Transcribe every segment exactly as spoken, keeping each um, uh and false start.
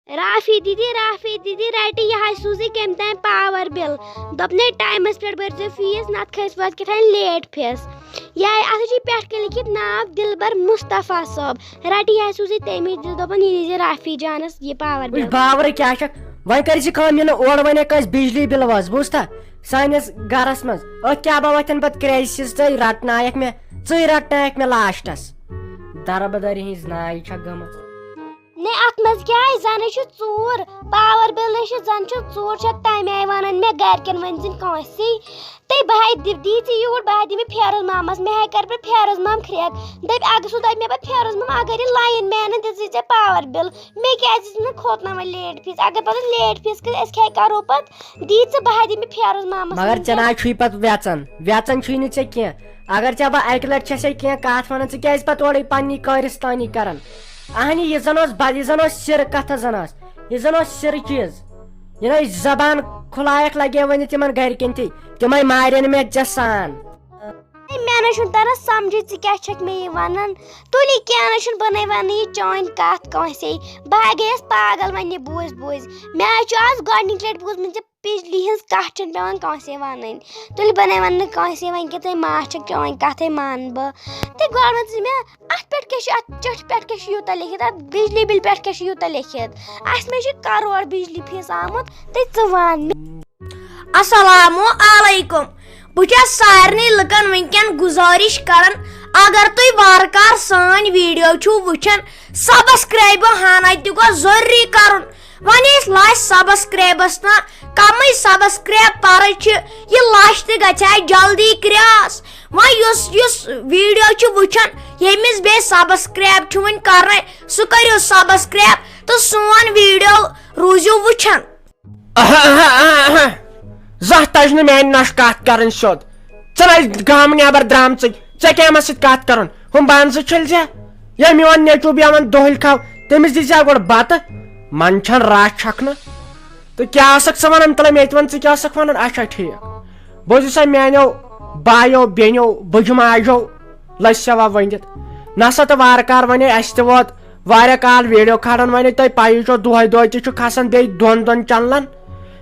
رافی دیدی، رافی دیدی، رٹہِ یہِ ہاے سوٗزٕے کٔمۍ تام پاور بِل۔ دوٚپنَے، ٹایمَس پٮ۪ٹھ بٔرۍزیو فیٖس، نَتہٕ کھٔسۍ وۄنۍ کیٛاہ تام لیٹ فیٖس۔ یہِ ہاے، اَتھ چھِ پٮ۪ٹھ کَنہِ لیکھِتھ ناو دِلبر مُصطفیٰ صٲب۔ رٹہِ یہِ ہاے سوٗزٕے تٔمِس دِل، دوٚپُن، یہِ دیٖزِ رافی جانَس یہِ پاور وٕچھ بِل۔ باورٕ کیٛاہ چھَکھ؟ وۄنۍ کٔرۍ زِ کٲم، یہِ نہٕ اورٕ وَنے کٲنٛسہِ بجلی بِل وٲژ، بوٗزتھا؟ سٲنِس گَرَس منٛز۔ أتھۍ کیٛاہ بہٕ وۄتھَن پَتہٕ کرٛیسِس ژٕے رَٹنایَکھ مےٚ، ژٕے رَٹنایَکھ مےٚ لاسٹَس۔ دربٕدٔرِ ہِنٛز ناے چھَکھ گٔمٕژ۔ نے، اتھ منٛز کیٛاہ آسہِ؟ زن ہے چھُ ژوٗر، پاور بِل ہے چھُ، زن چھُ ژوٗر، چھکھ تمہِ آیہِ ونان مےٚ گرِکٮ۪ن ؤنۍ زِن کٲنٛسی۔ تہٕ بہٕ ہے دِ-، دی ژٕ یوٗرۍ، بہٕ ہے دِمہٕ فیروز مامس، مےٚ ہے کرٕ پتہٕ فیروز مام کھرٛٮ۪کھ۔ دپہِ، اگر سُہ دپہِ مےٚ پتہٕ فیروز مام، اگر یہِ لایِن مینن دِژٕے ژےٚ پاور بِل، مےٚ کیٛازِ دِژ نہٕ کھوٚت نہٕ وۄنۍ لیٹ فیٖس؟ اگر پتہٕ لیٹ فیٖس کٔرِتھ أسۍ کیٛاہ کرو پتہٕ؟ دی ژٕ، بہٕ ہے دِمہٕ فیروز مامس مگر ژےٚ نہ حظ چھُے پتہٕ وٮ۪ژن، وٮ۪ژن چھُے نہٕ ژےٚ کینٛہہ۔ اگر ژےٚ بہٕ اکہِ لٹہِ چھسے کینٛہہ کتھ ونان، ژٕ کیٛازِ پتہٕ اورے پننی کٲرِستٲنی کران؟ اہنہِ، یہِ زن اوس بد-، یہِ زن اوس سِر کتھا زن ٲس، یہِ زن اوس سِر چیٖز۔ یہِ نَے زبان کھُلایکھ لگے ؤنِتھ تِمن گرِکٮ۪ن تہِ، تِمے مارن مےٚ ژےٚ سان۔ ہے، مےٚ نہ چھُنہٕ تران سمجھے، ژٕ کیٛاہ چھکھ مےٚ یہِ ونان؟ تُلی، کینٛہہ نہ چھُنہٕ، بہٕ نَے ونہٕ یہِ چٲنۍ کتھ کٲنٛسے۔ بہٕ ہا گٔیس پاگل وۄنۍ یہِ بوٗزۍ بوٗزۍ۔ مےٚ حظ چھُ آز گۄڈنِچ لٹہِ بوٗزمُت زِ بجلی ہٕنٛز کتھ چھنہٕ پٮ۪وان کٲنٛسے ونٕنۍ۔ تُلہِ، بہٕ نَے ونہٕ نہٕ کٲنٛسے وۄنۍ کہِ تُہۍ ما چھِ چٲنۍ کتھے مانہٕ بہٕ۔ تہٕ گۄڈٕ ؤنۍ ژٕ مےٚ، اتھ پٮ۪ٹھ کیٛاہ چھُ، اتھ چٹھِ پٮ۪ٹھ کیٛاہ چھُ یوٗتاہ لیکھِتھ، اتھ بجلی بِل پٮ۪ٹھ کیٛاہ چھُ یوٗتاہ لیکھِتھ؟ اسہِ مےٚ چھُ کرور بجلی فیٖس آمُت، تہٕ ژٕ ون مےٚ۔ السلام علیکم۔ بہٕ چھَس سارنٕے لُکن وٕنکٮ۪ن گُزٲرِش کران، اگر تُہۍ وارٕ کار سٲنۍ ویڈیو چھِو وٕچھان، سبسکرایب ہانہ تہِ گوٚژھ ضروٗری کرُن۔ وۄنۍ ٲسۍ لچھ سبسکرایبس تام کمٕے سبسکرایب پرٕے چھِ، یہِ لچھ تہِ گژھِ ہا جلدی کریاس۔ وۄنۍ یُس یُس ویڈیو چھُ وٕچھان، ییٚمِس بیٚیہِ سبسکرایب چھُ وٕنہِ کرنے، سُہ کٔرِو سبسکرایب تہٕ سون ویڈیو روٗزِو وٕچھان۔ اہا، اہا، اہا، اہا۔ زانٛہہ تَجہِ نہٕ میٛانہِ نۄشہِ کَتھ کَرٕنۍ سیوٚد۔ ژٕ نَے گامہٕ نٮ۪بر درٛامژٕے، ژےٚ کیٛاہ مےٚ سۭتۍ کَتھ کَرُن؟ ہُم بانہٕ زٕ چھٔلۍ زِ۔ یا میون نیٚچوٗ بیٚہوان دۄہلہِ کھاو، تٔمِس دِژ زِ گۄڈٕ بَتہٕ۔ منٛدچھان رَژھ چھَکھ نہٕ۔ تہٕ کیٛاہ ٲسَکھ ژٕ وَنان؟ تَلے مےٚ تہِ وَن، ژٕ کیٛاہ ٲسَکھ وَنان؟ اچھا، ٹھیٖک۔ بوٗزِو سا میٛانیو بایو، بیٚنیو، بٕجہِ ماجیو، لٔج سیوا ؤنِتھ۔ نسا تہٕ وارٕ کارٕ وَنے اَسہِ تہِ ووت واریاہ کال ویڈیو کھالان، وۄنۍ تۄہہِ پَیی چھو، دۄہَے دۄہَے تہِ چھُ کھسان بیٚیہِ دۄن دۄن چنلن۔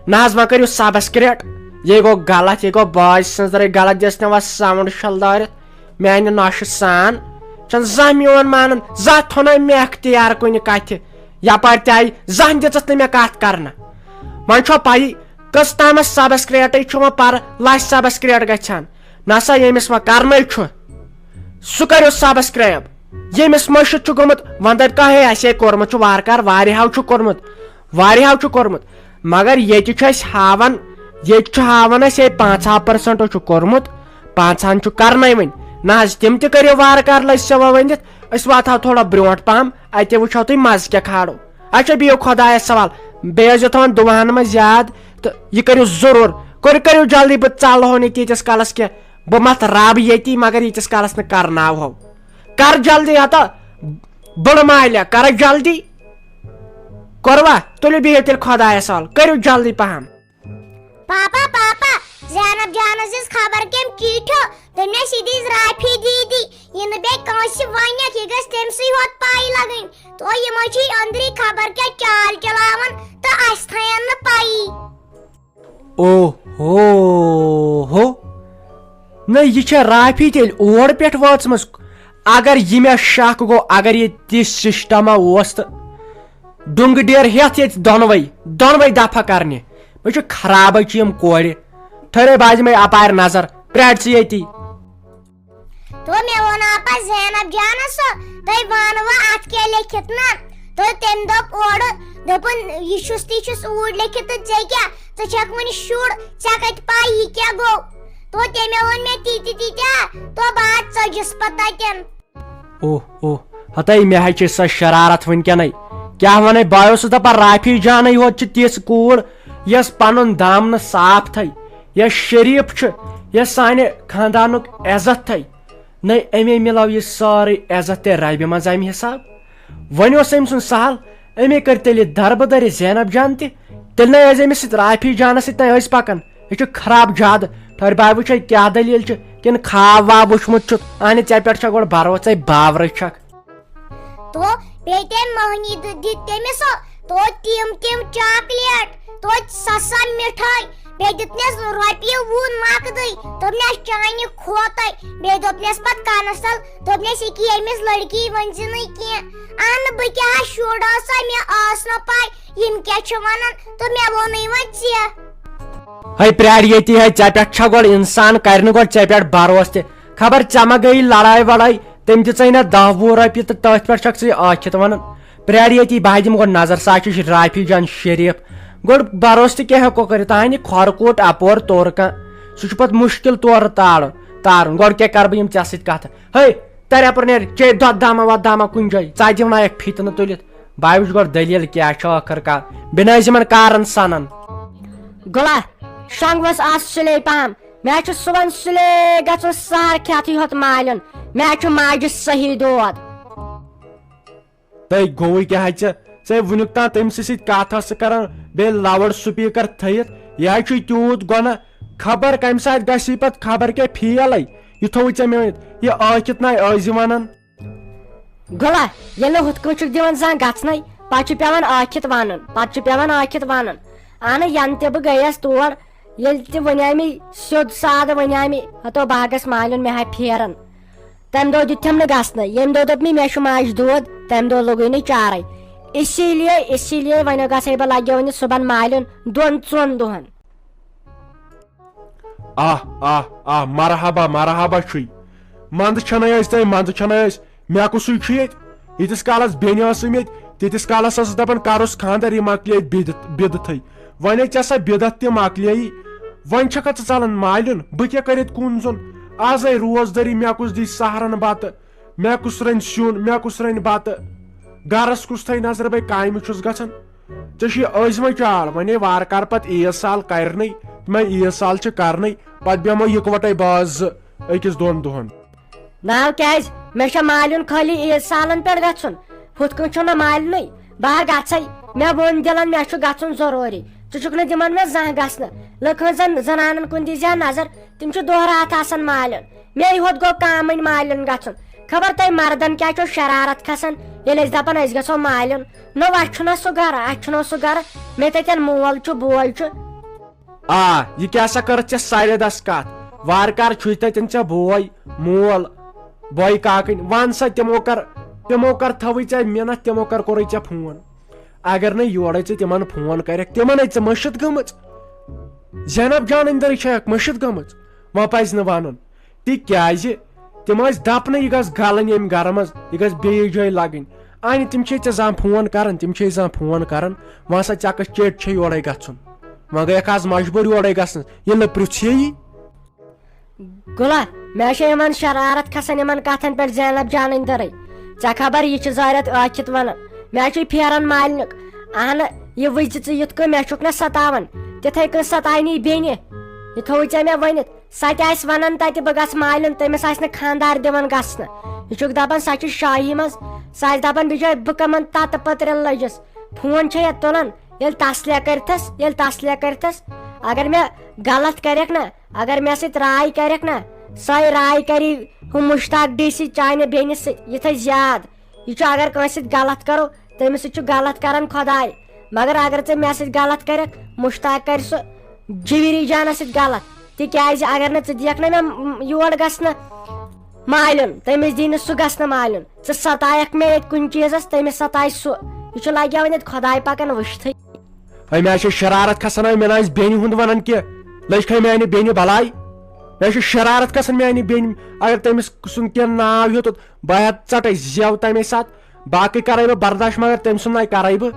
نہ حظ، وۄنۍ کٔرِو سبسکرایب۔ یہِ گوٚو غلط، یہِ گوٚو بٲے سٕنٛز رٕے غلط، دِژ نہٕ وۄنۍ ساوُنٛڈ شلدٲرِتھ میانہِ نۄشہِ سان۔ چھَنہٕ زانٛہہ میون مانان، زانٛہہ تھوٚو نہٕ أمۍ مےٚ اختیار کُنہِ کتھِ۔ یپٲرۍ تہِ آیہِ، زانٛہہ دِژٕس نہٕ مےٚ کتھ کرنہٕ۔ وۄنۍ چھو پَیی، کٔژ تامَتھ سبسکرایبٕے چھُ وۄنۍ پرٕ لچھ سبسکرایب گژھان۔ نسا ییٚمِس وۄنۍ کرنَے چھُ، سُہ کٔرِو سبسکرایب۔ ییٚمِس مٔشِتھ چھُ گوٚمُت، وۄنۍ دَپہِ کانٛہہ، ہے، اَسے کوٚرمُت چھُ وارٕ کارٕ، واریاہو چھُ کوٚرمُت، واریاہو چھُ کوٚرمُت۔ مگر ییٚتہِ چھُ اَسہِ ہاوان، ییٚتہِ چھُ ہاوان اَسہِ، ہے، پانٛژھ ہَتھ پٔرسنٹ چھُ کوٚرمُت، پانٛژھ ہَن چھُ کرنَے وۄنۍ۔ نہ حظ، تِم تہِ کٔرِو وارٕ کارٕ لٔسۍ سوا ؤنِتھ، أسۍ واتہو تھوڑا برونٛٹھ پہم، اَتہِ وٕچھو تُہۍ مَزٕ کیٛاہ کھالو۔ اچھا، بِہِو خۄدایَس حوال، بیٚیہِ ٲسۍزیو تھاوان دُعاہَن منٛز یاد، تہٕ یہِ کٔرِو ضروٗر، کٔرِو، کٔرِو جلدی، بہٕ ژَلہو نہٕ تیٖتِس کالَس کینٛہہ، بہٕ مَتھ رَب ییٚتی، مگر ییٖتِس کالَس نہٕ کرناوہو۔ کر جلدی ہتا، بٔڑ مالیا، کر جلدی۔ کوٚروا؟ تُلِو بِہِو تیٚلہِ خۄدایَس حوال، کٔرِو جلدی پَہَم۔ پاپا، پاپا، زینب جانَس دِژ خبر کٔمۍ چیٖٹھیو، دوٚپنَس یہِ دِژ رافی دیدی، یہِ نہٕ بیٚیہِ کٲنٛسہِ وَنٮ۪کھ، یہِ گژھِ تٔمۍ سٕے ہوت پَے لَگٕنۍ۔ تو یِمَے چھِ أنٛدری خبر کیٛاہ چال چلاوان تہٕ اَسہِ تھایَن نہٕ پَیی۔ او ہو ہو۔ نہ، یہِ چھےٚ رافی تیٚلہِ اور پٮ۪ٹھ وٲژمٕژ۔ اگر یہِ مےٚ شک گوٚو، اگر یہِ تہِ سسٹما اوس تہٕ ڈُنٛگہٕ ڈیر ہٮ۪تھ ییٚتہِ دۄنوَے، دۄنوَے دفعہ کرنہِ۔ مےٚ چھُ خرابٕے چھِ یِم کورِ۔ ٹھٔہرے، بہٕ دِمَے اپارِ نظر، پرٛارِ ژٕ ییٚتی۔ تو مےٚ ووٚن اپا زینب جانس سُہ، تُہۍ وانوا اتھ کیٛاہ لیکھِتھ نا؟ تہٕ تٔمۍ دوٚپ اورٕ، دوٚپُن، یہِ چھُس تہٕ یہِ چھُس اوٗرۍ لیکھِتھ تہٕ ژےٚ کیٛاہ؟ ژٕ چھَکھ وُنہِ شُر، ژےٚ کَتہِ پَے یہِ کیٛاہ گوٚو؟ تو تٔمۍ ووٚن مےٚ تی تہِ تی تہِ، تو بہٕ آس ژٔجِس پتہٕ تَتٮ۪ن۔ اوہ، اوہ، ہتے مےٚ ہے چھِ سۄ شرارت وٕنکیٚنَے۔ کیٛاہ وَنَے، بہٕ اوسُس دَپان رافی جانٕے ہوت چھِ تِژھ کوٗر، یۄس پَنُن دامنہٕ صاف تھَے، یۄس شریٖف چھِ، یۄس سانہِ خاندانُک عزت تھَے۔ نَے، أمے مِلٲو یہِ سٲرٕے عزت تہِ رَبہِ منٛز اَمہِ حساب۔ وۄنۍ اوس أمۍ سُنٛد سہل، أمے کٔر تیٚلہِ یہِ دربٕدر یہِ زینب جان تہِ۔ تیٚلہِ نَے ٲسۍ أمِس سۭتۍ رافی جانَس سۭتۍ نَے ٲسۍ پَکان۔ یہِ چھُ خراب جادٕ۔ ٹھٔہر بہٕ وٕچھے کیٛاہ دٔلیٖل چھِ، کِنہٕ خاب واب وٕچھمُت چھُتھ؟ اَہنہِ، ژےٚ پٮ۪ٹھ چھےٚ گۄڈٕ بروسَے باورٕے چھَکھ۔ تو بیٚیہِ تٔمۍ مٔہنی دِ-، دِتۍ تٔمِس سُہ توتہِ تِم تِم چاکلیٹ، توتہِ سۄ سۄ مِٹھٲے، بیٚیہِ دیُتنَس رۄپیہِ وُہ نقدٕے، دوٚپنَس، "چانہِ کھوتَے"، بیٚیہِ دوٚپنَس پَتہٕ کَنَس تَل، دوٚپنَس، "یہِ کہِ ییٚمِس لٔڑکی ؤنۍ زِ نہٕ کینٛہہ۔ اَہنہٕ، بہٕ کیٛاہ ہا شُر آسا، مےٚ ٲس نہٕ پَے یِم کیٛاہ چھِ وَنان، تہٕ مےٚ ووٚنُے وۄنۍ ژےٚ۔" ہے، پرٛار ییٚتی، ہے، ژےٚ پٮ۪ٹھ چھا گۄڈٕ اِنسان، کَرِ نہٕ گۄڈٕ ژےٚ پٮ۪ٹھ بھروسہٕ تہِ؟ خبر ژےٚ ما گٔیی لڑاے وڑاے، تٔمۍ دِژے نہ دَہ وُہ رۄپیہِ تہٕ تٔتھۍ پٮ۪ٹھ چھکھ ژٕ یہِ ٲکھِتھ وَنان۔ پرٛار ییٚتی، بہٕ ہا دِمہٕ گۄڈٕ نظر، سُہ ہا چھُ رافی جان شریٖف۔ گۄڈٕ بھروسہٕ تہِ کیٛاہ ہٮ۪کو کٔرِتھ؟ اہنہِ کھۄر کوٹ اَپور تورٕ کانٛہہ، سُہ چھُ پَتہٕ مُشکِل تورٕ تارُن، تارُن۔ گۄڈٕ کیٛاہ کَرٕ بہٕ یِم ژےٚ سۭتۍ کَتھٕ؟ ہے، تَرِ اَپٲرۍ نیرِ، چے دۄد دامہ وۄد دامہ کُنہِ جایہِ، ژَتجی وَنایَکھ فِتنہٕ تُلِتھ۔ بہٕ ہا وٕچھٕ گۄڈٕ دٔلیٖل کیٛاہ چھِ ٲخٕر کار، بِنٲے زِ یِمَن کارَن سَنَن۔ گوٚلا، شۄنٛگوَس آز سُلے پَہَم۔ مےٚ چھُ صُبحن سُلے گژھُن سحر کھٮ۪تھٕے ہوت مالیُن۔ مےٚ چھُ ماجہِ صحیح دود۔ تۄہہِ گوٚوُے کیٛاہ حظ ژےٚ؟ ژےٚ وٕنیُک تام تٔمۍ سٕے سۭتۍ کَتھ ٲسہٕ کران، بیٚیہِ لاوُڈ سپیٖکر تھٲیِتھ۔ یہِ حظ چھُے تیوٗت گۄناہ، خبر کَمہِ ساتہٕ گژھی پَتہٕ خبر کیٛاہ فیلَے۔ یہِ تھوٚوُے ژےٚ مےٚ ؤنِتھ، یہِ ٲکِتھ نَے ٲسۍ زِ وَنان۔ گوٚلا، ییٚلہِ نہٕ ہُتھ کٲٹھۍ چھُکھ دِوان زانٛہہ گژھنَے، پَتہٕ چھُ پٮ۪وان ٲکِتھ وَنُن، پَتہٕ چھُ پٮ۪وان ٲکِتھ وَنُن۔ اَہنہٕ، یَنہٕ تہِ بہٕ گٔیَس تور، ییٚلہِ تہِ وَنیٛاے مےٚ سیوٚد سادٕ، وَنیٛاے مےٚ، "ہَتو بہٕ ہا گژھٕ مالیُن، مےٚ ہا پھیرَن۔" تَمہِ دۄہ دیُتتھم نہٕ گژھنَے، ییٚمہِ دۄہ دوٚپ مےٚ، "مےٚ چھُ ماجہِ دود"، تَمہِ دۄہ لوٚگُے نہٕ چارَے۔ اسی لیے، اسی لیے وۄنۍ گژھے بہٕ لَگیو وۄنۍ صُبحن مالیُن دۄن ژۄن دۄہَن۔ آہ، آہ، آہ، مرحبا، مرحبا چھُے۔ منٛدٕ چھَنَے ٲسۍ تۄہہِ، منٛدٕ چھَنَے ٲسۍ۔ مےٚ کُسُے چھُ ییٚتہِ؟ ییٖتِس کالَس بیٚنہِ ٲسٕم ییٚتہِ، تیٖتِس کالَس ٲسٕس دَپان، کَرُس خانٛدر، یہِ مۄکلے بِدت-، بِدتھٕے۔ وۄنۍ ہے ژےٚ سۄ بِدت تہِ مۄکلییی، وۄنۍ چھَکھا ژٕ ژَلان مالیُن؟ بہٕ کیٛاہ کٔرِتھ کُن زوٚن؟ آزَے روزدٲری، مےٚ کُس دی سحرَن بَتہٕ؟ مےٚ کُس رَنہِ سیُن؟ مےٚ کُس رَنہِ بَتہٕ؟ گَرَس کُس تھایہِ نظر؟ بَے کامہِ چھُس گژھان۔ ژےٚ چھُے أزۍ وۄنۍ چال، وۄنۍ ہے وارٕ کارٕ پتہٕ عیٖد سال کرنٕے، تِمے عیٖد سال چھِ کرنٕے، پتہٕ بیٚہمو یِکوٹے باز زٕ أکِس دۄن دۄہن۔ ناو کیازِ؟ مےٚ چھا مالیُن خٲلی عیٖد سالن پٮ۪ٹھ گژھُن؟ ہُتھ کٔنۍ چھُنہٕ مالیُنٕے۔ بہٕ ہا گژھے، مےٚ ووٚن دِلن، مےٚ چھُ گژھُن ضروٗری۔ ژٕ چھُکھ نہٕ دِوان مےٚ زانٛہہ گژھنہٕ۔ لُکہٕ ہٕنٛزن زنانن کُن دیٖزِ ہا نظر، تِم چھِ دۄہ راتھ آسان مالیُن۔ مے یوت گوٚو کامٕنۍ مالیُن گژھُن۔ خبر تۄہہِ مردن کیٛاہ چھو شرارت کھسان، ییٚلہِ أسۍ دپان أسۍ گژھو مالیُن۔ نہ، وۄنۍ چھُنہ سُہ گرٕ، اَسہِ چھُنہ سُہ گرٕ۔ مےٚ تتٮ۪ن مول چھُ، بوے چھُ۔ آ، یہِ کیٛاہ سا کٔرٕتھ ژےٚ سرِ دس کتھ؟ وارٕ کار چھُے تتٮ۪ن ژےٚ بوے، مول، بوے کاکٕنۍ۔ ون سا، تِمو کر، تِمو کر تھٲوٕے ژےٚ مِنتھ، تِمو کر کوٚرُے ژےٚ فون؟ اگر نہٕ یورے ژٕ تِمن فون کرکھ، تِمن ہے ژٕ مٔشِتھ گٔمٕژ۔ زینب جان أنٛدرٕے چھےٚ مٔشِتھ گٔمٕژ۔ وۄنۍ پزِ نہٕ ونُن۔ تِکیازِ تِم ٲسۍ دپنہٕ، یہِ گٔژھ گلٕنۍ ییٚمہِ گرٕ منٛز، یہِ گٔژھ بیٚیِس جایہِ لگٕنۍ۔ اہنہِ، تِم چھے ژےٚ زانٛہہ فون کران، تِم چھے زانٛہہ فون کران۔ وۄنۍ سا ژےٚ کۄس چیٚٹۍ چھے یورے گژھُن؟ وۄنۍ گٔیکھ آز مجبوٗر یورے گژھنس، ییٚلہِ نہٕ پرژھے یی۔ گوٚلا، مےٚ چھےٚ یِمن شرارت کھسان یِمن کتھن پٮ۪ٹھ زینب جان أنٛدرٕے۔ ژےٚ خبر یہِ چھِ زارت ٲکھِتھ ونان، مےٚ چھُے پھیران مالنیُک۔ اہنہٕ، یہِ وٕچھ زِ ژٕ یِتھ کٔنۍ مےٚ چھُکھ نہ ستاوان، تِتھے کٔنۍ ستاونی بیٚنہِ۔ یہِ تھووُے ژےٚ مےٚ ؤنِتھ۔ سۄ تہِ آسہِ ونان تتہِ بہٕ گژھٕ مالِن، تٔمِس آسہِ نہٕ خانٛدار دِوان گژھنہٕ۔ یہِ چھُکھ دپان سۄ چھِ شاہی منٛز، سۄ آسہِ دپان بِچٲرۍ بہٕ کٕمن تتہٕ پٔترٮ۪ن لٔجِس۔ فون چھےٚ یتھ تُلان، ییٚلہِ تسلیہ کٔرتھس، ییٚلہِ تسلیہ کٔرتھس، اگر مےٚ غلط کرکھ نہ، اگر مےٚ سۭتۍ راے کرکھ نہ، سۄے راے کری ہُہ مشتاق ڈی سی چانہِ بیٚنہِ سۭتۍ۔ یہِ تھٲے یاد، یہِ چھُ اگر کٲنٛسہِ سۭتۍ غلط کرو، تٔمِس سۭتۍ چھُ غلط کران خۄداے۔ مگر اگر ژےٚ مےٚ سۭتۍ غلط کرکھ، مشتاق کرِ سُہ جویری جانس سۭتۍ غلط۔ تِکیازِ اگر نہٕ ژٕ دِیکھ نہ مےٚ م-، یور گژھنہٕ مالیُن، تٔمِس دی نہٕ سُہ گژھنہٕ مالیُن۔ ژٕ ستایکھ مےٚ ییٚتہِ کُنہِ چیٖزس، تٔمِس ستایہِ سُہ۔ یہِ چھُ لگیوان ییٚتہِ خۄداے پکان وٕچھتھٕے۔ ہے، مےٚ حظ چھِ شرارت کھسان، ہے، مےٚ نہ آسہِ بیٚنہِ ہُنٛد ونان کینٛہہ۔ لٔج کھے میانہِ بیٚنہِ بلاے۔ مےٚ حظ چھِ شرارت کھسان میانہِ بیٚنہِ، اگر تٔمِس سُنٛد کینٛہہ ناو ہیوٚتُتھ، بہٕ ہٮ۪تھ ژٹے زٮ۪و تمے ساتہٕ۔ باقٕے کرے بہٕ برداش، مگر تٔمۍ سُنٛد ناے کرے بہٕ۔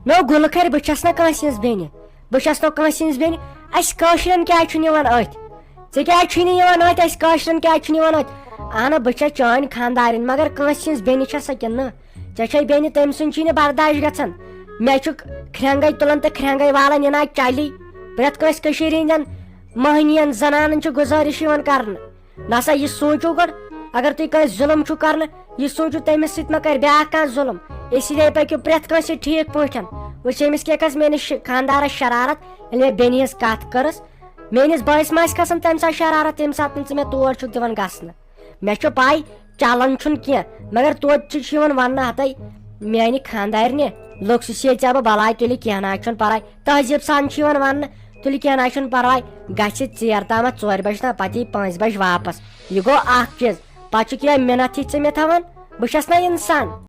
نو گُلہٕ کھرِ، بہٕ چھس نہ کٲنٛسہِ ہٕنٛز بیٚنہِ، بہٕ چھس نہ کٲنٛسہِ ہٕنٛز بیٚنہِ۔ اسہِ کٲشرٮ۪ن کیٛازِ چھُنہٕ یِوان أتھۍ؟ ژےٚ کیٛازِ چھُے نہٕ یِوان أتھۍ؟ اسہِ کٲشرٮ۪ن کیٛازِ چھُنہٕ یِوان أتھۍ؟ اہنہ، بہٕ چھس چٲنۍ خانٛدارِنۍ، مگر کٲنٛسہِ ہٕنٛز بیٚنہِ چھسا کِنہٕ نہ؟ ژےٚ چھے بیٚنہِ، تٔمۍ سُنٛد چھُے نہٕ برداش گژھان۔ مےٚ چھُ کھرٛٮ۪نٛگَے تُلان تہٕ کھرٛٮ۪نٛگَے والان، یہِ نہ چلی۔ پرٛٮ۪تھ کٲنٛسہِ کٔشیٖرِ ہِنٛدٮ۪ن مٔہنِیَن، زنانَن چھِ گُزٲرِش یِوان کرنہٕ۔ نسا یہِ سوٗنٛچِو گۄڈٕ، اگر تُہۍ کٲنٛسہِ ظُلُم چھُو کرنہٕ، یہِ سوٗنٛچِو تٔمِس سۭتۍ ما کرِ بیٛاکھ کانٛہہ ظُلُم۔ اسی لیے پٔکِو پرٛٮ۪تھ کٲنٛسہِ سۭتۍ ٹھیٖک پٲٹھۍ۔ وٕچھ، أمِس کیٛاہ کھٔژ میٛٲنِس شِ-، خانٛدارَس شرارت، ییٚلہِ مےٚ بیٚنہِ ہِنٛز کَتھ کٔرٕس۔ میٛٲنِس بٲیِس ما آسہِ کھسان تَمہِ ساتہٕ شرارت، تَمہِ ساتہٕ نہٕ ژٕ مےٚ تور چھُکھ دِوان گژھنہٕ۔ مےٚ چھُ پَے، چلان چھُنہٕ کینٛہہ، مگر توتہِ چھِ، چھِ یِوان وَننہٕ ہَتَے، میٛانہِ خانٛدارنہِ، لوٚگ سُہ سے ژےٚ بہٕ بلاے، تُلہِ کینٛہہ نہ چھُنہٕ پرواے۔ تہذیٖب سان چھُ یِوان وننہٕ، تُلہِ کینٛہہ نہ چھُنہٕ پرواے، گژھِ ژیر تامتھ ژورِ بجہِ تام، پتہٕ یی پانٛژِ بجہِ واپس۔ یہِ گوٚو اکھ چیٖز۔ پتہٕ چھُکھ یِہے مِنتھ ہِش ژٕ مےٚ تھاوان، بہٕ چھَس نہ انسان۔